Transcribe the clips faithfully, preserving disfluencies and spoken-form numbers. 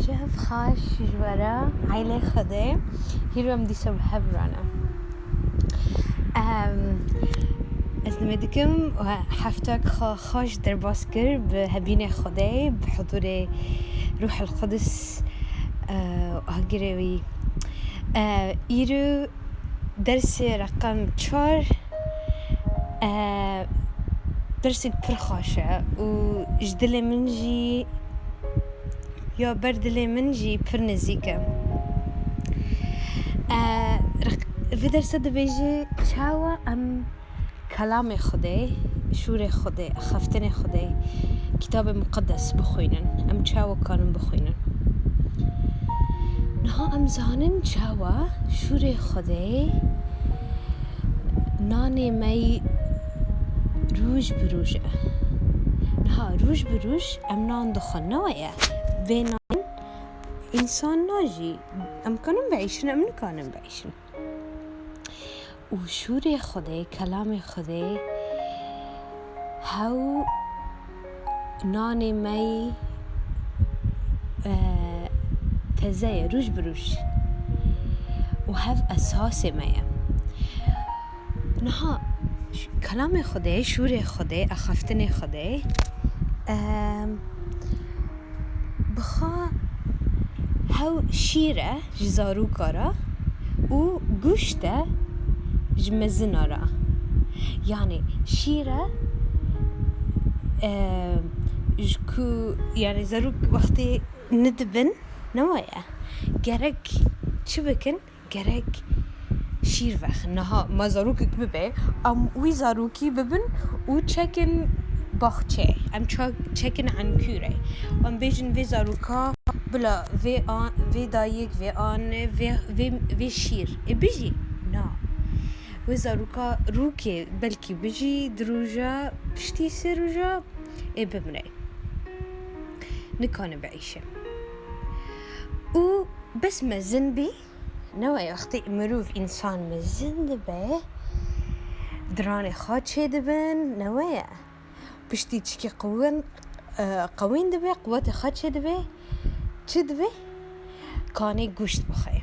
Şev xweş ji we re, aîlê Xwedê. Hîro em dîsa bi hev re ne. Em, ez nimê dikim we heftek xwe xweş derbas kir bi hebînê Xwedê, bi hudûrê Ruhul Qudus, e, agirê wî. E, îro dersê reqem çar, e, dersek pir xweş e û ji dilê min jî, ya ber dilê min jî pir nizîk e. E, req-, vê dersa dibêje çawa em Kelamê Xwedê, şûrê Xwedê, axaftinê Xwedê, Kitabê Muqeddes bixwînin. Em çawa karin bixwînin? Niha em zanin çawa şûrê Xwedê nanê me yî rûj bi rûj e. Niha rûj bi rûj em nan dixwin, ne weye? Vê nan însan najî. Em kanin biîşin, em nikanin biîşin. Û şûrê Xwedê, kelamê Xwedê, hew nanê me yî, e, teze ye, rûj bi rûj. Û hev esasê me ye. Niha ş-, kelamê Xwedê, şûrê Xwedê, axaftinê Xwedê, em, bi xwe hew şîr e ji zarûka re û guşt e ji mezina re. Yanî şîr e, e, ji ku, yanî zarok wextê nidibin, ne weye? Gerek çi bikin? Gerek şîr vexin. Niha ma zarokek bibe, em wî zarokî bibin û çekin baxçeyê. Em ça-, çekin enkûrê. Em bêjin vê zaroka bila vê a-, vê dayik, vê ane, vê, vê, vê şîr. Ê bijî? Na. Wê zaroka rûkê belkî bijî, di roja piştî sê roja ê bimre. Nikane biîşe. Û bes mezin bî, ne weye, wextê mirov, însan mezin dibe, diranê xwe çêdibin, ne weye. Piştî çikî qewin, e, qewîn dibe, quwetê xwe çêdibe, çi dibe? Kanê guşt bixwe.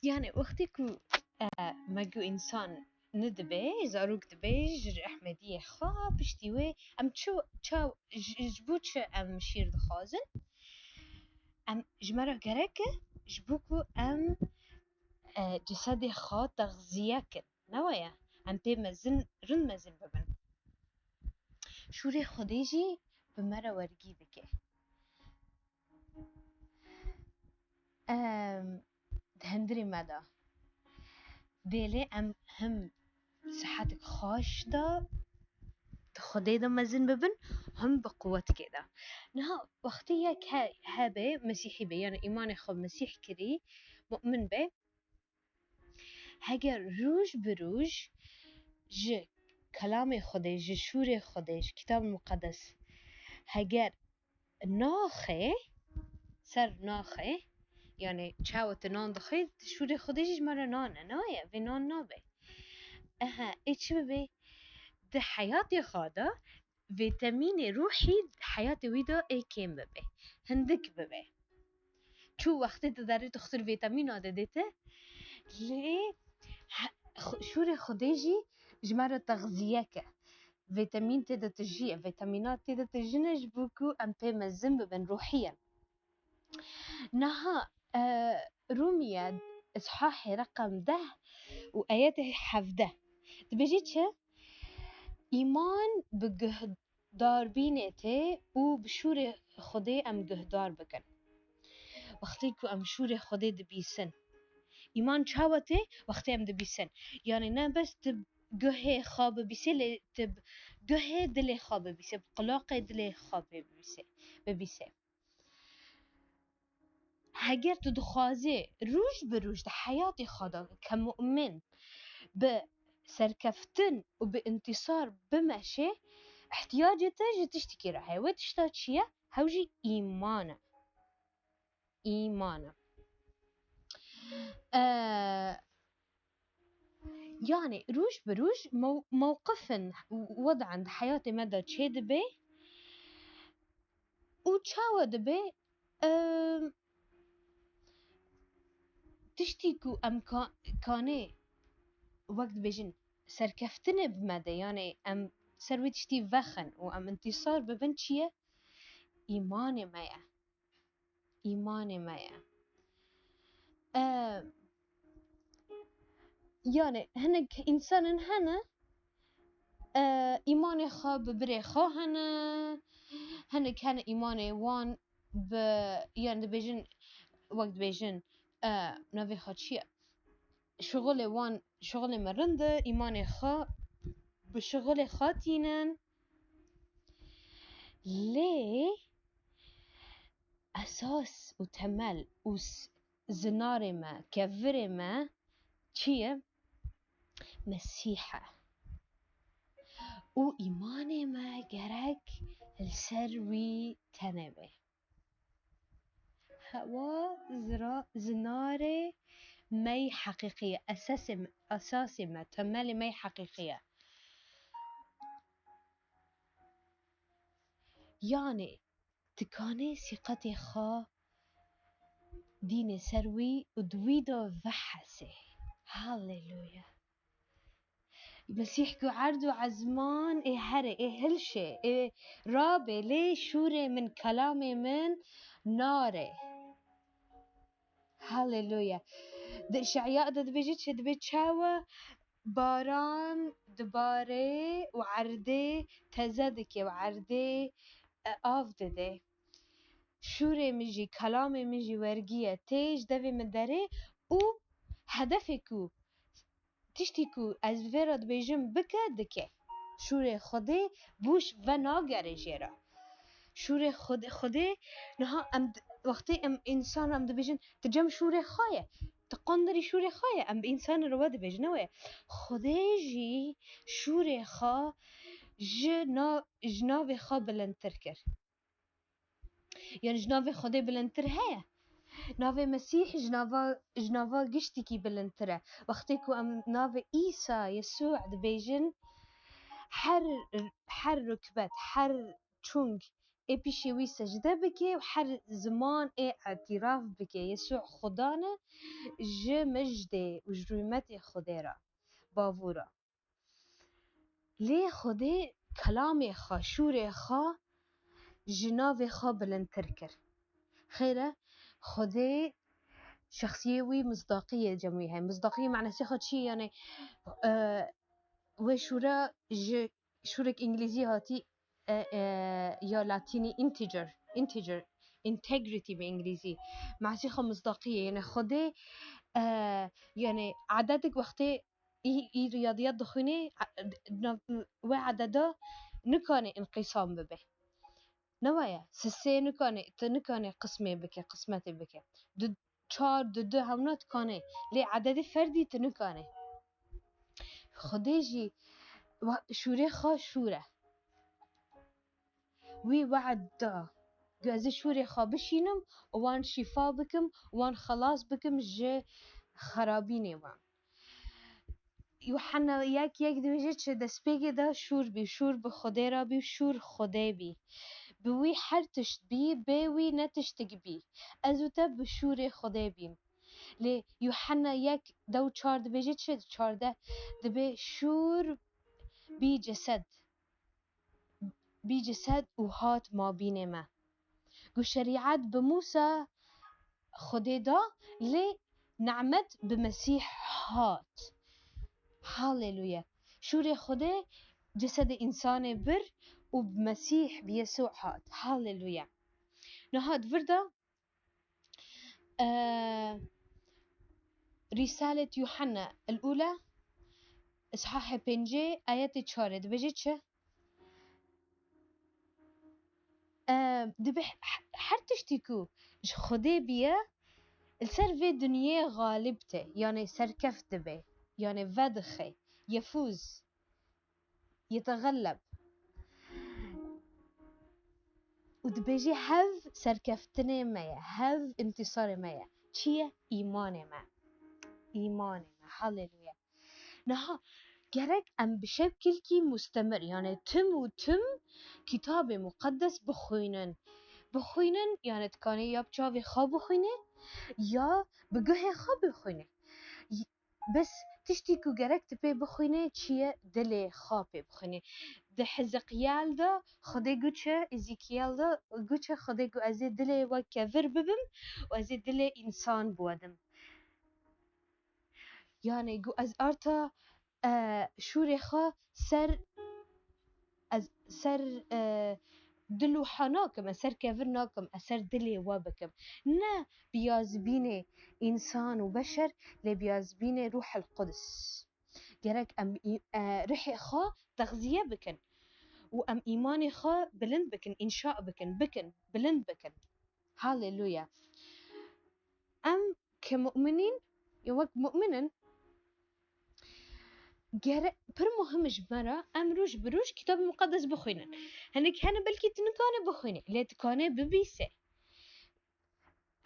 Yanî wextê ku, e, me got însan nidibe, zarok dibe ji rehmetiyê xwe, piştî wê em çi, ça, ji, ji bo çi em şîr dixwazin? Em, ji me re gerek e, ji bo ku em, e, cesedê xwe texziye kin. Ne weye? Em pê mezin, rind mezin bibin. Şûrê Xwedê jî bi me re wergî dike. Em, di hundirê me de. Dê lê em him sihetek xweş de di Xwedê de mezin bibin, him bi quwetikê de. Niha wextê yek he-, hebe Mesîhî be, yanî îmanê xwe Mesîh kirî, mu'min be, heger roj bi roj ji kelamê Xwedê, ji şûrê Xwedê, ji Kitab Muqedes, heger naxê, ser naxê, yanî çawa tu nan dixwî, şûrê Xwedê jî ji me re nan e, nayê, vê nan nabe. Ehe, ê çi bibe? Di heyatê xwe de vîtamînê ruhî heyatê wî de ê kêm bibe, hindik bibe. Çû wextê tu derê dixtur vîtamîna dide te, lê he-, xu-, şûrê Xwedê jî ji me re texziyek e. Vîtamîn tê de tijî ye, vîtamîna tê de tijî ne ji bo ku em pê mezin bibin ruhiyen. Niha, e, Rûmiye, îshahê reqem deh û ayetê hevdeh. Dibêje çi? Îman bi guhdarbînê tê û bi şûrê Xwedê em guhdar bikin. Wextê ku em şûrê Xwedê dibîsin. Îman çawa tê? Wextê em dibîsin. Yanî ne bes tu guhê xwe bibîsê, lê tu guhê dilê xwe bibîsê, bi qulaqê dilê xwe bibîsê, bibîsê. Heger tu dixwazî roj bi roj di heyatê xwe de ke mu'min bi serkeftin û bi întîsar bimeşê, ihtiyacê te ji tiştekî re heye. Wê tişta çi ye? Hew jî îman e. Îman e. Ee, Yanî roj bi roj mew-, mewqifin û wed'in di heyatê me de çêdibe û çawa dibe Em, tiştî ku em ka-, kanê, wek dibêjin, serkeftinê bi me de, yanê em ser wê tiştî vexin û em întîsar bibin çi ye? Îmanê me ye. Îmanê me ye. E, yanê hinek însanên hene, e, îmanê xwe bi birê xwe hene, hinek hene îmanê wan bi, yan dibêjin, wek dibêjin, e, navê xwe çi ye? Şixulê wan, şixulê me rind e, îmanê xwe bi şixulê xwe tînin. Lê esas û temel û s-, zinarê me, kevirê me çi ye? Mesîh e. Û îmanê me gerek li ser wî tenê be. Hewa zira-, zinarê me yî heqîqî ye. Esasê me, esasê me, temelê me yî heqîqî ye. Yanê, tu kanê sîqetê xwe dînê ser wî û di wî de vehesê. Haleluya. Mesîh ku erd û ezman ê herê, ê hilşê, ê rabê, lê şûrê min, kelamê min narê. Haleluya. Di Îşeya de dibêje çi? Dibê çawa baran dibare û erdê teze dike û erdê, e, av dide. Şûrê min jî, kelamê min jî wergiye, tê ji devê min derê û hedefê ku, tiştî ku ez vê re dibêjim bike, dike. Şûrê Xwedê bûş venagere jê re. Şûrê Xwedê, Xwedê niha em di-, wextê em însan em dibêjin, tu cem şûrê xwe ye, tu qandirî şûrê xwe ye, em bi însanê re we dibêjin, ne wê ye. Xwedê jî şûrê xwe ji na-, ji navê xwe bilindtir kir. Yanî ji navê Xwedê bilindtir heye? Navê Mesîh ji nava, ji nava giştikî bilindtir e. Wextê ku em navê Îsa, Yesû dibêjin, her, her rukbet, her çung ê pîşê wî secde bike û her ziman ê îtîraf bike Yesû Xudan e, ji mijdê û ji rûmetê Xwedê re bavûr e. Lê Xwedê kelamê xwe, şûrê xwe ji navê xwe bilindtir kir. Xêr e, Xwedê şexsiyê wî misdaqiyê cem wî heye. Misdaqiyê manasê xwe çi ye? Yanî, e, wê şûre ji şûrek îngilîzî hatî, e, e, ya latînî integer, integer, integrity bi îngilîzî. Manasê xwe misdaqiyê, yanî Xwedê, e, yanî ededek wextê î, î riyadiyat dixwînî, e, nav-, wê ededa nikanê înqîsam bibe. Ne waya, sisê nikanê, tu nikanê qismê bike, qismetê bike. Du, çar, du, du hewna dikanê. Lê ededê ferdî tu nikanê. Xwedê jî wa-, şûrê xwe şûr e. Wî we'd da. Gu ez ê şûrê xwe bişînim û wan şîfa bikim, wan xelas bikim ji xerabînê wan. Yuhanna yek yek dibêje çi? Destpêkê de şûr bî, şûr bi Xwedê re bî, şûr Xwedê bî. Bi wî her tişt bî, bê wî ne tiştik bî. Ez û te bi şûrê Xwedê bîn. Lê Yuhanna yek, deh û çar dibêje çi? Çardeh dibê şûr bî cesed. Bî cesed û hat mabînê me. Ku şerîet bi Mûsa Xwedê da, lê nimet bi Mesîh hat. Haleluya. Şûrê Xwedê cesedê însanê bir û bi Mesîh, bi Yesû hat. Haleluya. Niha di vir de, e, Rîsalet Yuhanna el-Ula, îshahê pêncê, ayetê çarê dibêje çi? E, dibe he-, her tiştî ku ji Xwedê bîye, li ser vê dinyê xalib tê, yanê serkeft dibe, yanê vedixe, yefûz, yetexelleb. Û dibêje hev serkeftinê me ye, hev întîsarê me ye. Çi ye? Îmanê me. Îmanê me. Haleluya. Niha gerek em bi şevkilkî mustemir, yanê tim û tim Kitabê Muqeddes bixwînin. bixwînin, yani dikanê ya bi çavê xwe bixwînê, ya bi guhê xwe bixwînê. Y-, bes tiştî ku gerek tu pê bixwînê çi ye, dilê xwe pê bixwînê. Di Hezeqiyel de Xwedê got çi, Ezîkiyel de got çi, Xwedê got, "Ez ê dilê we kevir bibim û ez ê dilê însan biwedim." Yani got, "Ez arta, e, şûrê xwe ser, ez ser, e, dil û ha nakim, ez ser kevir nakim, ez ser dilê we bikim." Ne biyazbînê însan û beşer, lê biyazbînê Ruhel Qudus. Gerek em î-, e, rihê xwe texziye bikin û em îmanê xwe bilind bikin, înşa bikin, bikin, bilind bikin. Haleluya. Em ke mu'minîn, ya wek mu'min in, gere-, pir muhim e ji me re em roj bi roj Kitabê Muqeddes bixwînin. Hinek hene belkî tu nikane bixwînî, lê dikane bibîse.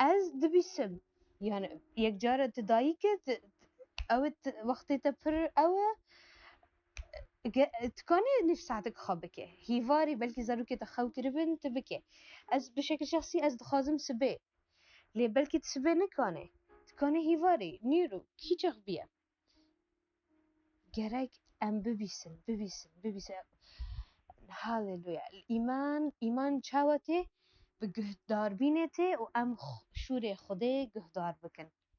Ez dibîsim. Yani yek cara tu dayik e, tu, ew e, tu, wextê te pir ew e, ge-, tu kanê nîv saetek xwe bike. Hîvarî belkî zarokê te xew kiribin, tu bike. Ez bi şekil şexsî ez dixwazim sibê. Lê belkî tu sibê nikanê. Tu kanê hîvarî, nîro, kîçex biye. Gerek em bibîsin, bibîsin, bibîsin. Haleluya. Îman, îman çawa tê? Bi guhdarbînê tê û em xu-, şûrê Xwedê guhdar bikin.